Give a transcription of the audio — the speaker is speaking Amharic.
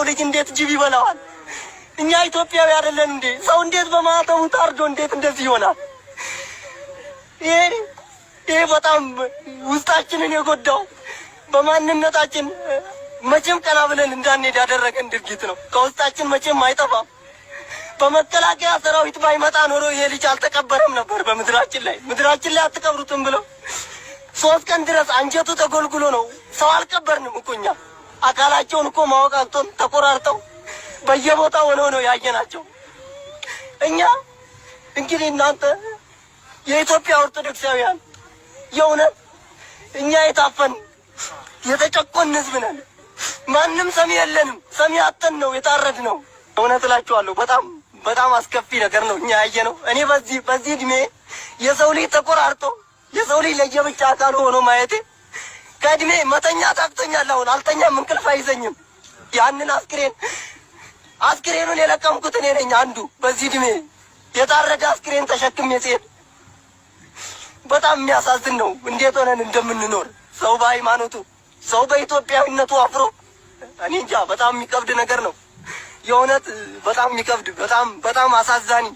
ልጅ እንዴት ጅብ ይበላዋል? እኛ ኢትዮጵያዊ አይደለን እንዴ? ሰው እንዴት በማዕተቡ ታርዶ እንዴት እንደዚህ ይሆናል? ይሄ በጣም ውስጣችንን የጎዳው፣ በማንነታችን መቼም ቀና ብለን እንዳንሄድ ያደረገን ድርጊት ነው። ከውስጣችን መቼም አይጠፋም። በመከላከያ ሰራዊት ባይመጣ ኖሮ ይሄ ልጅ አልተቀበረም ነበር በምድራችን ላይ። ምድራችን ላይ አትቀብሩትም ብለው 3 ቀን ድረስ አንጀቱ ተጎልጉሎ ነው። ሰው አልቀበርንም እኮ እኛ። አካላቸውን እኮ ማወቅ አቅቶን ተቆራርጠው በየቦታው ሆነው ነው ያየናቸው። እኛ እንግዲህ እናንተ የኢትዮጵያ ኦርቶዶክሳውያን፣ የእውነት እኛ የታፈን የተጨቆን ህዝብ ነን። ማንም ሰሚ የለንም። ሰሚ አጥተን ነው የታረድነው። እውነት እላችኋለሁ፣ በጣም በጣም አስከፊ ነገር ነው እኛ ያየነው። እኔ በዚህ እድሜ የሰው ልጅ ተቆራርጦ፣ የሰው ልጅ ለየብቻ አካሉ ሆኖ ማየቴ ከእድሜ መተኛት አቅቶኛል። አሁን አልተኛም፣ እንቅልፍ አይዘኝም። ያንን አስክሬኑን የለቀምኩት እኔ ነኝ። አንዱ በዚህ እድሜ የታረደ አስክሬን ተሸክሜ ስሄድ በጣም የሚያሳዝን ነው። እንዴት ሆነን እንደምንኖር፣ ሰው በሃይማኖቱ፣ ሰው በኢትዮጵያዊነቱ አፍሮ፣ እኔ እንጃ፣ በጣም የሚከብድ ነገር ነው። የእውነት በጣም የሚከብድ፣ በጣም በጣም አሳዛኝ።